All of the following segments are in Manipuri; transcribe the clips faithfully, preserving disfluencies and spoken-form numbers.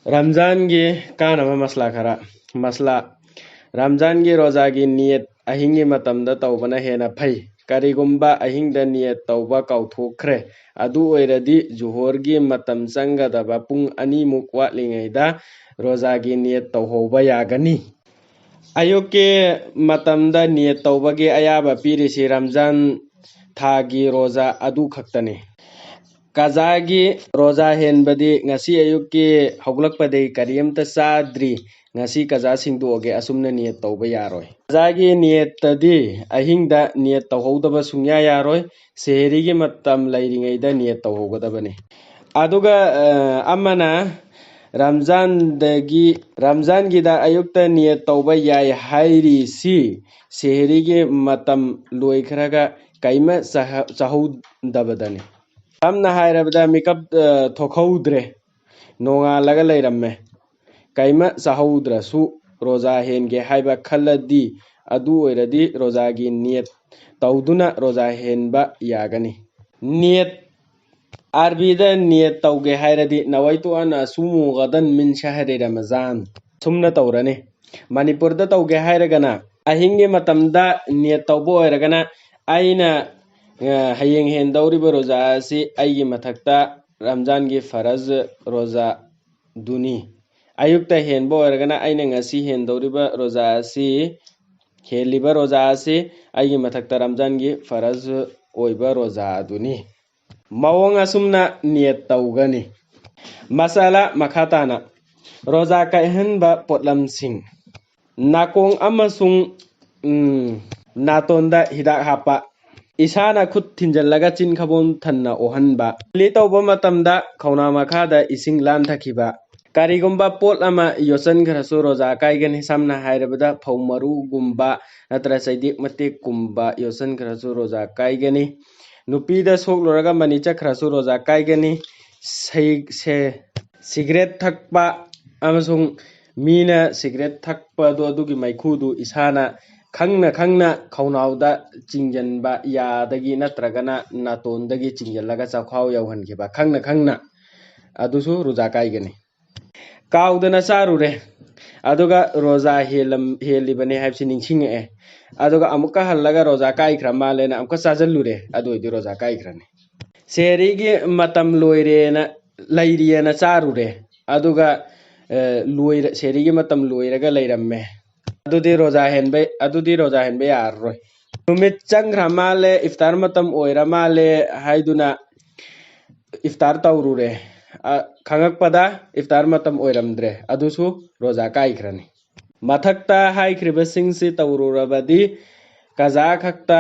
ꯔꯝꯖꯥꯟꯒꯤ ꯀꯥꯟꯅꯕ ꯃꯁꯂꯥ ꯈꯔ꯫ ꯃꯁꯂꯥ: ꯔꯝꯖꯥꯟꯒꯤ ꯔꯣꯖꯥꯒꯤ ꯅꯤꯌꯠ ꯑꯍꯤꯡꯒꯤ ꯃꯇꯝꯗ ꯇꯧꯕꯅ ꯍꯦꯟꯅ ꯐꯩ꯫ ꯀꯔꯤꯒꯨꯝꯕ ꯑꯍꯤꯡꯗ ꯅꯤꯌꯠ ꯇꯧꯕ ꯀꯥꯎꯊꯣꯛꯈ꯭ꯔꯦ, ꯑꯗꯨ ꯑꯣꯏꯔꯗꯤ ꯖꯨꯍꯣꯔꯒꯤ ꯃꯇꯝ ꯆꯪꯒꯗꯕ ꯄꯨꯡ ꯑꯅꯤꯃꯨꯛ ꯋꯥꯠꯂꯤꯉꯩꯗ ꯔꯣꯖꯥꯒꯤ ꯅꯤꯌꯠ ꯇꯧꯍꯧꯕ ꯌꯥꯒꯅꯤ꯫ ꯑꯌꯨꯛꯀꯤ ꯃꯇꯝꯗ ꯅꯤꯌꯠ ꯇꯧꯕꯒꯤ ꯑꯌꯥꯕ ꯄꯤꯔꯤꯁꯤ ꯔꯝꯖꯥꯟ ꯊꯥꯒꯤ ꯔꯣꯖꯥ ꯑꯗꯨ ꯈꯛꯇꯅꯤ꯫ ꯀꯖꯥꯒꯤ ꯔꯣꯖꯥ ꯍꯦꯟꯕꯗꯤ ꯉꯁꯤ ꯑꯌꯨꯛꯀꯤ ꯍꯧꯒꯠꯂꯛꯄꯗꯒꯤ ꯀꯔꯤꯝꯇ ꯆꯥꯗ꯭ꯔꯤ, ꯉꯁꯤ ꯀꯖꯥ ꯁꯤꯡꯗꯣꯛꯑꯒꯦ, ꯑꯁꯨꯝꯅ ꯅꯤꯌꯠ ꯇꯧꯕ ꯌꯥꯔꯣꯏ꯫ ꯀꯖꯥꯒꯤ ꯅꯤꯌꯠꯇꯗꯤ ꯑꯍꯤꯡꯗ ꯅꯤꯌꯠ ꯇꯧꯍꯧꯗꯕ ꯁꯨꯡꯌꯥ ꯌꯥꯔꯣꯏ꯫ ꯁꯦꯍꯔꯤꯒꯤ ꯃꯇꯝ ꯂꯩꯔꯤꯉꯩꯗ ꯅꯤꯌꯠ ꯇꯧꯍꯧꯒꯗꯕꯅꯤ꯫ ꯑꯗꯨꯒ, ꯑ, ꯑꯃꯅ ꯔꯝꯖꯥꯟꯗꯒꯤ, ꯔꯝꯖꯥꯟꯒꯤꯗ ꯑꯌꯨꯛꯇ ꯅꯤꯌꯠ ꯇꯧꯕ ꯌꯥꯏ ꯍꯥꯏꯔꯤꯁꯤ ꯁꯦꯍꯔꯤꯒꯤ ꯃꯇꯝ ꯂꯣꯏꯈ꯭ꯔꯒ ꯀꯩꯃ ꯆꯥꯍ-, ꯆꯥꯍꯧꯗꯕꯗꯅꯤ꯫ ꯁꯝꯅ ꯍꯥꯏꯔꯕꯗ, ꯃꯤꯀꯞ, ꯑ, ꯊꯣꯛꯍꯧꯗ꯭ꯔꯦ, ꯅꯣꯡꯉꯥꯜꯂꯒ ꯂꯩꯔꯝꯃꯦ, ꯀꯩꯃ ꯆꯥꯍꯧꯗ꯭ꯔꯁꯨ ꯔꯣꯖꯥ ꯍꯦꯟꯒꯦ ꯍꯥꯏꯕ ꯈꯜꯂꯗꯤ, ꯑꯗꯨ ꯑꯣꯏꯔꯗꯤ ꯔꯣꯖꯥꯒꯤ ꯅꯤꯌꯠ ꯇꯧꯗꯨꯅ ꯔꯣꯖꯥ ꯍꯦꯟꯕ ꯌꯥꯒꯅꯤ꯫ ꯅꯤꯌꯠ: ꯑꯥꯔꯕꯤꯗ ꯅꯤꯌꯠ ꯇꯧꯒꯦ ꯍꯥꯏꯔꯗꯤ, "ꯅꯋꯥꯏꯇꯨ ꯑꯟ ꯑꯁꯨꯃꯨ ꯒꯗꯟ ꯃꯤꯟ ꯁꯍꯔꯤ ꯔꯃꯖꯥꯟ", ꯁꯨꯝꯅ ꯇꯧꯔꯅꯤ꯫ ꯃꯅꯤꯄꯨꯔꯗ ꯇꯧꯒꯦ ꯍꯥꯏꯔꯒꯅ, ꯑꯍꯤꯡꯒꯤ ꯃꯇꯝꯗ ꯅꯤꯌꯠ ꯇꯧꯕ ꯑꯣꯏꯔꯒꯅ, "ꯑꯩꯅ, ꯑ, ꯍꯌꯦꯡ ꯍꯦꯟꯗꯧꯔꯤꯕ ꯔꯣꯖꯥ ꯑꯁꯤ ꯑꯩꯒꯤ ꯃꯊꯛꯇ ꯔꯝꯖꯥꯟꯒꯤ ꯐꯔꯖ ꯔꯣꯖꯥꯗꯨꯅꯤ"꯫ ꯑꯌꯨꯛꯇ ꯍꯦꯟꯕ ꯑꯣꯏꯔꯒꯅ, "ꯑꯩꯅ ꯉꯁꯤ ꯍꯦꯟꯗꯧꯔꯤꯕ ꯔꯣꯖꯥ ꯑꯁꯤ, ꯍꯦꯜꯂꯤꯕ ꯔꯣꯖꯥ ꯑꯁꯤ ꯑꯩꯒꯤ ꯃꯊꯛꯇ ꯔꯝꯖꯥꯟꯒꯤ ꯐꯔꯖ ꯑꯣꯏꯕ ꯔꯣꯖꯥ ꯑꯗꯨꯅꯤ"꯫ ꯃꯑꯣꯡ ꯑꯁꯨꯝꯅ ꯅꯤꯌꯠ ꯇꯧꯒꯅꯤ꯫ ꯃꯁꯥꯂꯥ ꯃꯈꯥ ꯇꯥꯅ: ꯔꯣꯖꯥ ꯀꯥꯏꯍꯟꯕ ꯄꯣꯠꯂꯝꯁꯤꯡ꯫ ꯅꯥꯀꯣꯡ ꯑꯃꯁꯨꯡ, ꯎꯝ, ꯅꯥꯇꯣꯟꯗ ꯍꯤꯗꯥꯛ ꯍꯥꯞꯄ꯫ ꯏꯁꯥꯅ ꯈꯨꯠ ꯊꯤꯟꯖꯜꯂꯒ ꯆꯤꯟ ꯈꯕꯣꯝ ꯊꯟꯅ ꯑꯣꯍꯟꯕ꯫ ꯀꯨꯂꯤ ꯇꯧꯕ ꯃꯇꯝꯗ ꯈꯧꯅꯥ ꯃꯈꯥꯗ ꯏꯁꯤꯡ ꯂꯥꯟꯊꯈꯤꯕ꯫ ꯀꯔꯤꯒꯨꯝꯕ ꯄꯣꯠ ꯑꯃ ꯌꯣꯠꯁꯤꯟꯈ꯭ꯔꯁꯨ ꯔꯣꯖꯥ ꯀꯥꯏꯒꯅꯤ꯫ ꯁꯝꯅ ꯍꯥꯏꯔꯕꯗ, ꯐꯧ ꯃꯔꯨꯒꯨꯝꯕ ꯅꯠꯇ꯭ꯔ ꯆꯩꯗꯦꯛ ꯃꯇꯦꯛꯀꯨꯝꯕ ꯌꯣꯠꯁꯤꯟꯈ꯭ꯔꯁꯨ ꯔꯣꯖꯥ ꯀꯥꯏꯒꯅꯤ꯫ ꯅꯨꯄꯤꯗ ꯁꯣꯛꯂꯨꯔꯒ ꯃꯅꯤ ꯆꯠꯈ꯭ꯔꯁꯨ ꯔꯣꯖꯥ ꯀꯥꯏꯒꯅꯤ꯫ ꯁꯩ-, ꯁꯦ-, ꯁꯤꯒꯔꯦꯠ ꯊꯛꯄ ꯑꯃꯁꯨꯡ ꯃꯤꯅ ꯁꯤꯒꯔꯦꯠ ꯊꯛꯄꯗꯣ, ꯑꯗꯨꯒꯤ ꯃꯩꯈꯨꯗꯨ ꯏꯁꯥꯅ ꯈꯪꯅ ꯈꯪꯅ ꯈꯧꯅꯥꯎꯗ ꯆꯤꯡꯁꯤꯟꯕ, ꯌꯥꯗꯒꯤ ꯅꯠꯇ꯭ꯔꯒꯅ ꯅꯥꯇꯣꯟꯗꯒꯤ ꯆꯤꯡꯁꯤꯜꯂꯒ ꯆꯥꯛꯈꯥꯎ ꯌꯧꯍꯟꯈꯤꯕ, ꯈꯪꯅ ꯈꯪꯅ, ꯑꯗꯨꯁꯨ ꯔꯣꯖꯥ ꯀꯥꯏꯒꯅꯤ꯫ ꯀꯥꯎꯗꯅ ꯆꯥꯔꯨꯔꯦ꯫ ꯑꯗꯨꯒ ꯔꯣꯖꯥ ꯍꯦꯜꯂꯝ-, ꯍꯦꯜꯂꯤꯕꯅꯦ ꯍꯥꯏꯕꯁꯤ ꯅꯤꯡꯁꯤꯡꯉꯛꯑꯦ꯫ ꯑꯗꯨꯒ ꯑꯃꯨꯛꯀ ꯍꯜꯂꯒ ꯔꯣꯖꯥ ꯀꯥꯏꯈ꯭ꯔ ꯃꯥꯜꯂꯦꯅ ꯑꯃꯨꯛꯀ ꯆꯥꯁꯤꯜꯂꯨꯔꯦ꯫ ꯑꯗꯨ ꯑꯣꯏꯗꯤ ꯔꯣꯖꯥ ꯀꯥꯏꯈ꯭ꯔꯅꯤ꯫ ꯁꯦꯍꯔꯤꯒꯤ ꯃꯇꯝ ꯂꯣꯏꯔꯦꯅ, ꯂꯩꯔꯤꯑꯅ ꯆꯥꯔꯨꯔꯦ꯫ ꯑꯗꯨꯒ, ꯑ, ꯂꯣꯏꯔ-, ꯁꯦꯍꯔꯤꯒꯤ ꯃꯇꯝ ꯂꯣꯏꯔꯒ ꯂꯩꯔꯝꯃꯦ꯫ ꯑꯗꯨꯗꯤ ꯔꯣꯖꯥ ꯍꯦꯟꯕ, ꯑꯗꯨꯗꯤ ꯔꯣꯖꯥ ꯍꯦꯟꯕ ꯌꯥꯔꯔꯣꯏ꯫ ꯅꯨꯃꯤꯠ ꯆꯪꯈ꯭ꯔ ꯃꯥꯜꯂꯦ, ꯏꯐꯇꯥꯔ ꯃꯇꯝ ꯑꯣꯏꯔ ꯃꯥꯜꯂꯦ ꯍꯥꯏꯗꯨꯅ ꯏꯐꯇꯥꯔ ꯇꯧꯔꯨꯔꯦ꯫ ꯑ, ꯈꯪꯉꯛꯄꯗ ꯏꯐꯇꯥꯔ ꯃꯇꯝ ꯑꯣꯏꯔꯝꯗ꯭ꯔꯦ, ꯑꯗꯨꯁꯨ ꯔꯣꯖꯥ ꯀꯥꯏꯈ꯭ꯔꯅꯤ꯫ ꯃꯊꯛꯇ ꯍꯥꯏꯈ꯭ꯔꯤꯕꯁꯤꯡꯁꯤ ꯇꯧꯔꯨꯔꯕꯗꯤ ꯀꯖꯥ ꯈꯛꯇ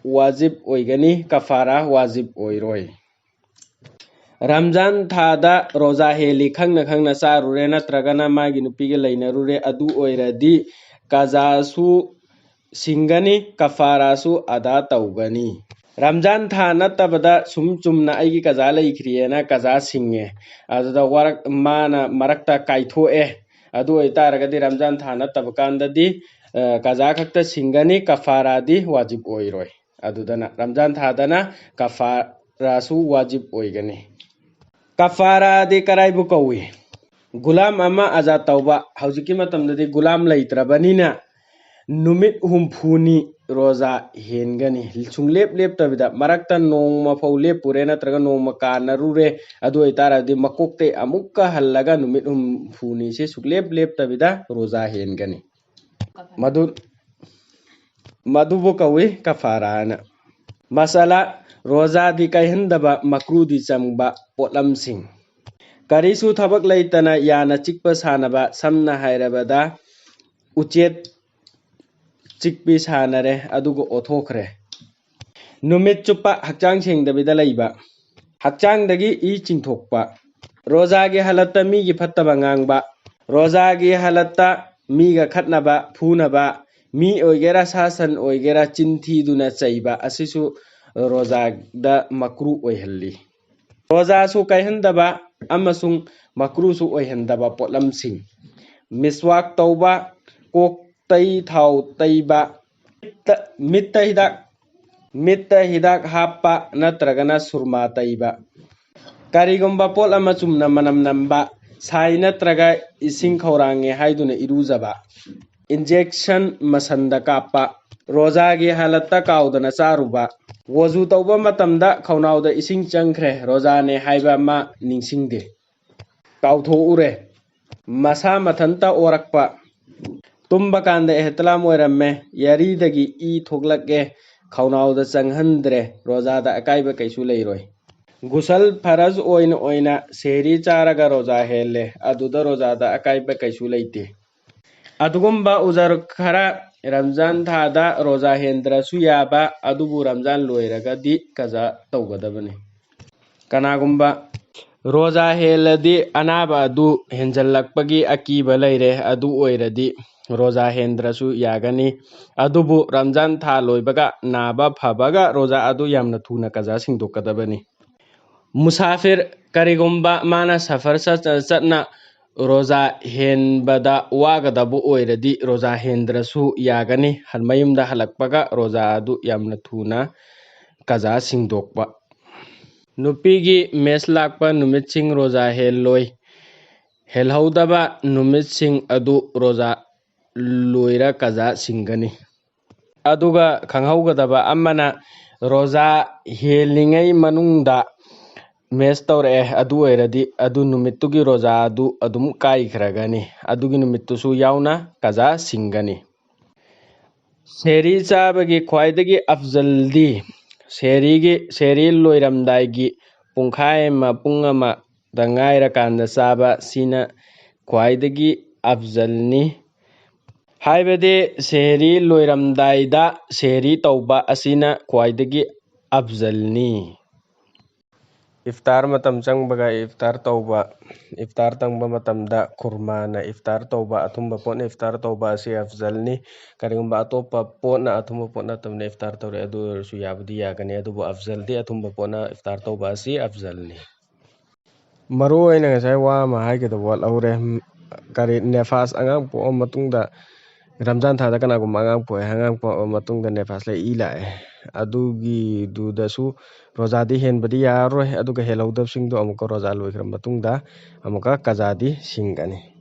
ꯋꯥꯖꯤꯕ ꯑꯣꯏꯒꯅꯤ, ꯀꯐꯥꯔꯥ ꯋꯥꯖꯤꯕ ꯑꯣꯏꯔꯣꯏ꯫ ꯔꯝꯖꯥꯟ ꯊꯥꯗ ꯔꯣꯖꯥ ꯍꯦꯜꯂꯤ ꯈꯪꯅ ꯈꯪꯅ ꯆꯥꯔꯨꯔꯦ ꯅꯠꯇ꯭ꯔꯒꯅ ꯃꯥꯒꯤ ꯅꯨꯄꯤꯒ ꯂꯩꯅꯔꯨꯔꯦ, ꯑꯗꯨ ꯑꯣꯏꯔꯗꯤ ꯀꯖꯥꯁꯨ ꯁꯤꯡꯒꯅꯤ, ꯀꯐꯥꯔꯥꯁꯨ ꯑꯗꯥ ꯇꯧꯒꯅꯤ꯫ ꯔꯝꯖꯥꯟ ꯊꯥ ꯅꯠꯇꯕꯗ ꯁꯨꯝ ꯆꯨꯝꯅ ꯑꯩꯒꯤ ꯀꯖꯥ ꯂꯩꯈ꯭ꯔꯤꯑꯅ ꯀꯖꯥ ꯁꯤꯡꯉꯦ, ꯑꯗꯨꯗ ꯋꯥꯔꯛ-, ꯃꯥꯅ ꯃꯔꯛꯇ ꯀꯥꯏꯊꯣꯛꯑꯦ, ꯑꯗꯨ ꯑꯣꯏꯇꯥꯔꯒꯗꯤ ꯔꯝꯖꯥꯟ ꯊꯥ ꯅꯠꯇꯕ ꯀꯥꯟꯗꯗꯤ, ꯑ, ꯀꯖꯥ ꯈꯛꯇ ꯁꯤꯡꯒꯅꯤ, ꯀꯐꯥꯔꯥꯗꯤ ꯋꯥꯖꯤꯕ ꯑꯣꯏꯔꯣꯏ꯫ ꯑꯗꯨꯗꯅ ꯔꯝꯖꯥꯟ ꯊꯥꯗꯅ ꯀꯐꯥꯔꯥꯁꯨ ꯋꯥꯖꯤꯕ ꯑꯣꯏꯒꯅꯤ꯫ ꯀꯐꯥꯔꯥꯗꯤ ꯀꯔꯥꯏꯕꯨ ꯀꯧꯏ? ꯒꯨꯂꯥꯝ ꯑꯃ ꯑꯖꯥꯗ ꯇꯧꯕ꯫ ꯍꯧꯖꯤꯛꯀꯤ ꯃꯇꯝꯗꯗꯤ ꯒꯨꯂꯥꯝ ꯂꯩꯇ꯭ꯔꯕꯅꯤꯅ ꯅꯨꯃꯤꯠ ꯍꯨꯝꯐꯨꯅꯤ ꯔꯣꯖꯥ ꯍꯦꯟꯒꯅꯤ꯫ ꯁꯨꯡꯂꯦꯞ ꯂꯦꯞꯇꯕꯤꯗ, ꯃꯔꯛꯇ ꯅꯣꯡꯃ ꯐꯥꯎ ꯂꯦꯞꯄꯨꯔꯦ ꯅꯠꯇ꯭ꯔꯒ ꯅꯣꯡꯃ ꯀꯥꯟꯅꯔꯨꯔꯦ, ꯑꯗꯨ ꯑꯣꯏꯇꯥꯔꯗꯤ ꯃꯀꯣꯛꯇꯩ ꯑꯃꯨꯛꯀ ꯍꯜꯂꯒ ꯅꯨꯃꯤꯠ ꯍꯨꯝꯐꯨꯅꯤꯁꯦ ꯁꯨꯡꯂꯦꯞ ꯂꯦꯞꯇꯕꯤꯗ ꯔꯣꯖꯥ ꯍꯦꯟꯒꯅꯤ꯫ ꯃꯗꯨ, ꯃꯗꯨꯕꯨ ꯀꯧꯏ ꯀꯐꯥꯔꯥ ꯍꯥꯏꯅ꯫ ꯃꯁꯥꯂꯥ, ꯔꯣꯖꯥꯗꯤ ꯀꯥꯏꯍꯟꯗꯕ ꯃꯀ꯭ꯔꯨꯗꯤ ꯆꯪꯕ ꯄꯣꯠꯂꯝꯁꯤꯡ꯫ ꯀꯔꯤꯁꯨ ꯊꯕꯛ ꯂꯩꯇꯅ ꯌꯥꯅ ꯆꯤꯛꯄ ꯁꯥꯟꯅꯕ, ꯁꯝꯅ ꯍꯥꯏꯔꯕꯗ ꯎꯆꯦꯠ ꯆꯤꯛꯄꯤ ꯁꯥꯟꯅꯔꯦ, ꯑꯗꯨꯒ ꯑꯣꯊꯣꯛꯈ꯭ꯔꯦ꯫ ꯅꯨꯃꯤꯠ ꯆꯨꯞꯄ ꯍꯛꯆꯥꯡ ꯁꯦꯡꯗꯕꯤꯗ ꯂꯩꯕ, ꯍꯛꯆꯥꯡꯗꯒꯤ ꯏ ꯆꯤꯡꯊꯣꯛꯄ, ꯔꯣꯖꯥꯒꯤ ꯍꯥꯂꯠꯇ ꯃꯤꯒꯤ ꯐꯠꯇꯕ ꯉꯥꯡꯕ, ꯔꯣꯖꯥꯒꯤ ꯍꯥꯂꯠꯇ ꯃꯤꯒ ꯈꯠꯅꯕ, ꯐꯨꯅꯕ, ꯃꯤ ꯑꯣꯏꯒꯦꯔꯥ ꯁꯥ ꯁꯟ ꯑꯣꯏꯒꯦꯔꯥ ꯆꯤꯟ ꯊꯤꯗꯨꯅ ꯆꯩꯕ ꯑꯁꯤꯁꯨ ꯔꯣꯖꯥꯗ ꯃꯀ꯭ꯔꯨ ꯑꯣꯏꯍꯜꯂꯤ꯫ ꯔꯣꯖꯥꯁꯨ ꯀꯥꯏꯍꯟꯗꯕ ꯑꯃꯁꯨꯡ ꯃꯀ꯭ꯔꯨꯁꯨ ꯑꯣꯏꯍꯟꯗꯕ ꯄꯣꯠꯂꯝꯁꯤꯡ: ꯃꯤꯁꯋꯥꯛ ꯇꯧꯕ, ꯀꯣꯛ ꯇꯩ ꯊꯥꯎ ꯇꯩꯕ, ꯃꯤꯠꯇ, ꯃꯤꯠꯇ ꯍꯤꯗꯥꯛ, ꯃꯤꯠꯇ ꯍꯤꯗꯥꯛ ꯍꯥꯞꯄ ꯅꯠꯇ꯭ꯔꯒꯅ ꯁꯨꯔꯃꯥ ꯇꯩꯕ, ꯀꯔꯤꯒꯨꯝꯕ ꯄꯣꯠ ꯑꯃ ꯆꯨꯝꯅ ꯃꯅꯝ ꯅꯝꯕ, ꯁꯥꯏ ꯅꯠꯇ꯭ꯔꯒ ꯏꯁꯤꯡ ꯈꯧꯔꯥꯡꯉꯦ ꯍꯥꯏꯗꯨꯅ ꯏꯔꯨꯖꯕ, ꯏꯟꯖꯦꯛꯁꯟ ꯃꯁꯟꯗ ꯀꯥꯞꯄ, ꯔꯣꯖꯥꯒꯤ ꯍꯥꯂꯠꯇ ꯀꯥꯎꯗꯅ ꯆꯥꯔꯨꯕ, ꯋꯣꯖꯨ ꯇꯧꯕ ꯃꯇꯝꯗ ꯈꯧꯅꯥꯎꯗ ꯏꯁꯤꯡ ꯆꯪꯈ꯭ꯔꯦ, ꯔꯣꯖꯥꯅꯦ ꯍꯥꯏꯕ ꯑꯃ ꯅꯤꯡꯁꯤꯡꯗꯦ, ꯀꯥꯎꯊꯣꯛꯎꯔꯦ, ꯃꯁꯥ ꯃꯊꯟꯇ ꯑꯣꯔꯛꯄ, ꯇꯨꯝꯕ ꯀꯥꯟꯗ ꯑꯦꯍꯇꯂꯥꯝ ꯑꯣꯏꯔꯝꯃꯦ, ꯌꯥꯔꯤꯗꯒꯤ ꯏ ꯊꯣꯛꯂꯛꯑꯦ, ꯈꯧꯅꯥꯎꯗ ꯆꯪꯍꯟꯗ꯭ꯔꯦ, ꯔꯣꯖꯥꯗ ꯑꯀꯥꯏꯕ ꯀꯩꯁꯨ ꯂꯩꯔꯣꯏ꯫ ꯒꯨꯁꯜ ꯐꯔꯖ ꯑꯣꯏꯅ ꯑꯣꯏꯅ ꯁꯦꯍꯔꯤ ꯆꯥꯔꯒ ꯔꯣꯖꯥ ꯍꯦꯜꯂꯦ, ꯑꯗꯨꯗ ꯔꯣꯖꯥꯗ ꯑꯀꯥꯏꯕ ꯀꯩꯁꯨ ꯂꯩꯇꯦ꯫ ꯑꯗꯨꯒꯨꯝꯕ ꯎꯖꯔ ꯈꯔ ꯔꯝꯖꯥꯟ ꯊꯥꯗ ꯔꯣꯖꯥ ꯍꯦꯟꯗ꯭ꯔꯁꯨ ꯌꯥꯕ, ꯑꯗꯨꯕꯨ ꯔꯝꯖꯥꯟ ꯂꯣꯏꯔꯒꯗꯤ ꯀꯖꯥ ꯇꯧꯒꯗꯕꯅꯤ꯫ ꯀꯅꯥꯒꯨꯝꯕ ꯔꯣꯖꯥ ꯍꯦꯜꯂꯗꯤ ꯑꯅꯥꯕ ꯑꯗꯨ ꯍꯦꯟꯖꯜꯂꯛꯄꯒꯤ ꯑꯀꯤꯕ ꯂꯩꯔꯦ, ꯑꯗꯨ ꯑꯣꯏꯔꯗꯤ ꯔꯣꯖꯥ ꯍꯦꯟꯗ꯭ꯔꯁꯨ ꯌꯥꯒꯅꯤ꯫ ꯑꯗꯨꯕꯨ ꯔꯝꯖꯥꯟ ꯊꯥ ꯂꯣꯏꯕꯒ ꯅꯥꯕ ꯐꯕꯒ ꯔꯣꯖꯥ ꯑꯗꯨ ꯌꯥꯝꯅ ꯊꯨꯅ ꯀꯖꯥ ꯁꯤꯡꯗꯣꯛꯀꯗꯕꯅꯤ꯫ ꯃꯨꯁꯥꯐꯤꯔ, ꯀꯔꯤꯒꯨꯝꯕ ꯃꯥꯅ ꯁꯐꯔ ꯆꯠ-, ꯆꯠꯅ ꯔꯣꯖꯥ ꯍꯦꯟꯕꯗ ꯋꯥꯒꯗꯕ ꯑꯣꯏꯔꯗꯤ ꯔꯣꯖꯥ ꯍꯦꯟꯗ꯭ꯔꯁꯨ ꯌꯥꯒꯅꯤ꯫ ꯍꯟ-, ꯃꯌꯨꯝꯗ ꯍꯜꯂꯛꯄꯒ ꯔꯣꯖꯥ ꯑꯗꯨ ꯌꯥꯝꯅ ꯊꯨꯅ ꯀꯖꯥ ꯁꯤꯡꯗꯣꯛꯄ꯫ ꯅꯨꯄꯤꯒꯤ ꯃꯦꯁ ꯂꯥꯛꯄ ꯅꯨꯃꯤꯠꯁꯤꯡ ꯔꯣꯖꯥ ꯍꯦꯜꯂꯣꯏ꯫ ꯍꯦꯜꯍꯧꯗꯕ ꯅꯨꯃꯤꯠꯁꯤꯡ ꯑꯗꯨ ꯔꯣꯖꯥ ꯂꯣꯏꯔ ꯀꯖꯥ ꯁꯤꯡꯒꯅꯤ꯫ ꯑꯗꯨꯒ ꯈꯪꯍꯧꯒꯗꯕ ꯑꯃꯅ, ꯔꯣꯖꯥ ꯍꯦꯜꯂꯤꯉꯩ ꯃꯅꯨꯡꯗ ꯃꯦꯁ ꯇꯧꯔꯛꯑꯦ, ꯑꯗꯨ ꯑꯣꯏꯔꯗꯤ ꯑꯗꯨ ꯅꯨꯃꯤꯠꯇꯨꯒꯤ ꯔꯣꯖꯥ ꯑꯗꯨ ꯑꯗꯨꯝ ꯀꯥꯏꯈ꯭ꯔꯒꯅꯤ꯫ ꯑꯗꯨꯒꯤ ꯅꯨꯃꯤꯠꯇꯨꯁꯨ ꯌꯥꯎꯅ ꯀꯖꯥ ꯁꯤꯡꯒꯅꯤ꯫ ꯁꯦꯍꯔꯤ ꯆꯥꯕꯒꯤ ꯈ꯭ꯋꯥꯏꯗꯒꯤ ꯑꯐꯖꯜꯗꯤ, ꯁꯦꯍꯔꯤꯒꯤ, ꯁꯦꯍꯔꯤ ꯂꯣꯏꯔꯝꯗꯥꯏꯒꯤ ꯄꯨꯡꯈꯥꯏ ꯑꯃ, ꯄꯨꯡ ꯑꯃꯗ ꯉꯥꯏꯔꯀꯥꯟꯗ ꯆꯥꯕ ꯁꯤꯅ ꯈ꯭ꯋꯥꯏꯗꯒꯤ ꯑꯐꯖꯜꯅꯤ꯫ ꯍꯥꯏꯕꯗꯤ ꯁꯦꯍꯔꯤ ꯂꯣꯏꯔꯝꯗꯥꯏꯗ ꯁꯦꯍꯔꯤ ꯇꯧꯕ ꯑꯁꯤꯅ ꯈ꯭ꯋꯥꯏꯗꯒꯤ ꯑꯐꯖꯜꯅꯤ꯫ ꯏꯐꯇꯥꯔ ꯃꯇꯝ ꯆꯪꯕꯒ ꯏꯐꯇꯥꯔ ꯇꯧꯕ, ꯏꯐꯇꯥꯔ ꯇꯪꯕ ꯃꯇꯝꯗ ꯈꯨꯔꯃꯥꯅ ꯏꯐꯇꯥꯔ ꯇꯧꯕ, ꯑꯊꯨꯝꯕ ꯄꯣꯠꯅ ꯏꯐꯇꯥꯔ ꯇꯧꯕ ꯑꯁꯤ ꯑꯐꯖꯜꯅꯤ꯫ ꯀꯔꯤꯒꯨꯝꯕ ꯑꯇꯣꯞꯄ ꯄꯣꯠꯅ, ꯑꯊꯨꯝꯕ ꯄꯣꯠ ꯅꯠꯇꯕꯅ ꯏꯐꯇꯥꯔ ꯇꯧꯔꯦ, ꯑꯗꯨ ꯑꯣꯏꯔꯁꯨ ꯌꯥꯕꯨꯗꯤ ꯌꯥꯒꯅꯤ, ꯑꯗꯨꯕꯨ ꯑꯐꯖꯜꯗꯤ ꯑꯊꯨꯝꯕ ꯄꯣꯠꯅ ꯏꯐꯇꯥꯔ ꯇꯧꯕ ꯑꯁꯤ ꯑꯐꯖꯜꯅꯤ꯫ ꯃꯔꯨ ꯑꯣꯏꯅ ꯉꯁꯥꯏ ꯋꯥ ꯑꯃ ꯍꯥꯏꯒꯗꯕ ꯋꯥꯠꯍꯧꯔꯦ꯫ ꯀꯔꯤ, ꯅꯦꯐꯥꯁ ꯑꯉꯥꯡ ꯄꯣꯛꯑ ꯃꯇꯨꯡꯗ ꯔꯝꯖꯥꯟ ꯊꯥꯗ ꯀꯅꯥꯒꯨꯝꯕ ꯑꯉꯥꯡ ꯄꯣꯛꯑꯦ, ꯑꯉꯥꯡ ꯄꯣꯛꯑꯕ ꯃꯇꯨꯡꯗ ꯅꯦꯐꯥꯁ ꯂꯩ, ꯏ ꯂꯥꯛꯑꯦ, ꯑꯗꯨꯒꯤꯗꯨꯗꯁꯨ ꯔꯣꯖꯥꯗꯤ ꯍꯦꯟꯕꯗꯤ ꯌꯥꯔꯔꯣꯏ꯫ ꯑꯗꯨꯒ ꯍꯦꯜꯍꯧꯗꯕꯁꯤꯡꯗꯣ ꯑꯃꯨꯛꯀ ꯔꯣꯖꯥ ꯂꯣꯏꯈ꯭ꯔ ꯃꯇꯨꯡꯗ ꯑꯃꯨꯛꯀ ꯀꯖꯥꯗꯤ ꯁꯤꯡꯒꯅꯤ꯫